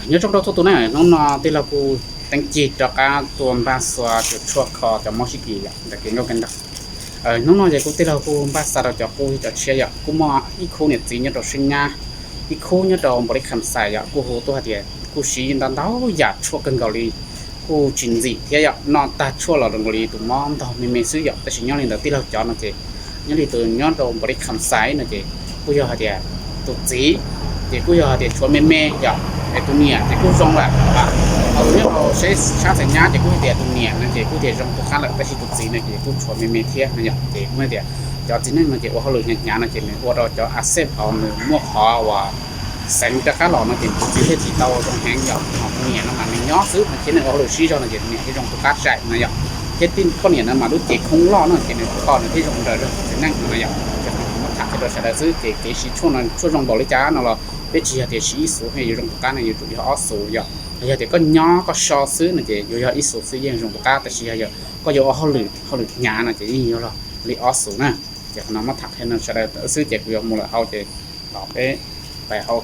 Nyob zoo rau txhua tus na, hnub no tij laug kuj teeb cig rov qab tuaj npaj xa cov tshuaj kho cov mob sib kis yom ntawm kev nkauj kev nraug. Hnub no ces kuj tij laug kuj npaj xa rau cov qub cov tshiab yom, kuj muaj ib khub niam txiv nyob rau Siab Nyab, ib khub nyob rau Npaus Lis Kham Xais yom, kuj hu tuaj hais tias kuj siv ntau ntau yam tshuaj kawg nkaus li, kuj tsis ntxim thiab yom, noj tag tshuaj los zoo nkaus li tus mob ntog me me xwb yom. Tab sis nyob li ntawd tij laug cov no ces nyob li tus nyob rau Npaus Lis Kham Xais no ces kuj yog hais tias tus txiv ces kuj yog hais tias tshuav me me yom, es tus niam ces kuj zoo lawm. Ho tus nyob rau Siab Xais Nyab ces kuj hais tias tus niam no ces kuj tias zoo tus qab lawm, tab sis tus txiv no ces kuj tshuav me me thiab no yom. Ces kuj hais tias cov txiv neej no ces ua hauj lwm hnyav hnyav no ces nws ua rau cov a xej hauv nws muaj qhov uas xeev rov qab los no ces tus txiv thiaj tsis tau zoo heev yom. Ho tus niam no mas nws nyob xwb no ces nws ua hauj lwm sib zog no ces tus niam thiaj zoo tus qab sai no yom. Thiab tij poj niam no mas lub cev khoob loj no ces nws kho nws thiaj zoo nraws zog txiv neej no yom. Ces kuv muab tham qhia rau sawv daws xwb ces kev siv tshuaj no tshuaj zoo npaum li cas no los peb tsis yog tias siv ib xuv yuav zoo tus qab no, yuav tsum yog ob xuv yom. Yog tias koj nyob koj so xwb no ces yuav yog ib xuv xwb yeej zoo tus qab, tab sis yog koj yuav ua hauj lwm, hauj lwm hnyav no ces yeej yuav li ob xuv na. Ces qhov no muab tham qhia rau sawv daws xwb ces kuv yuav mus lawm hauv ces los peb pais hauv.